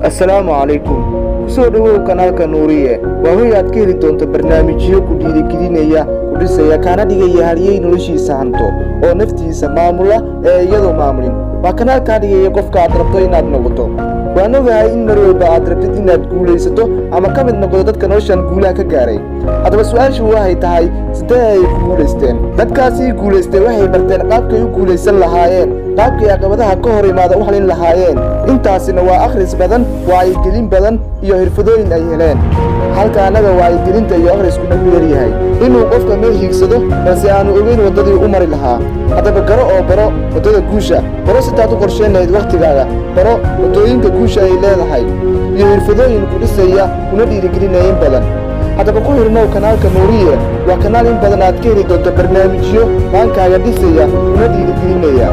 Assalaamu calaykum. Kusoo dhowow kanaalka Nuuriye. Waa hoy aad ka heli doonto barnaamijyo ku dhiirigelinaya, ku dhisaya, kaana dhigaya halyey noloshiisa hanto oo naftiisa maamula ee iyadoo maamulin. Waa kanaal kaa dhigaya qofka aad rabto inaad noqoto. Waan ogahay in mar walba aad rabtid inaad guulaysato ama ka mid noqdo dadka noloshan guulaha ka gaaray. Haddaba su-aashu waxay tahay, sidee ay ku guulaysteen dadkaasii guulaystay? Waxay barteen qaabkay u guulaysan lahaayeen, qaabkay caqabadaha ka hor imaada u halin lahaayeen. Intaasina waa akhris badan, wacyigelin badan iyo xirfadooyin ay heleen, halka annaga wacyigelinta iyo akhrisku nagu yaryahay inuu qofka meel hiigsado balse aanu ogeyn waddadii u mari lahaa. Haddaba garo oo baro waddada guusha. Baro sidaad u qorsheyn lahayd wakhtigaaga. Baro waddooyinka guusha ay leedahay iyo xirfadooyin ku dhisaya kuna dhiirigelinaya in badan. Haddaba ku xirnow kanaalka Nuuriye. Waa kanaal in badan aad ka heli doonto barnaamijyo maankaaga dhisaya kuna dhiirigelinaya.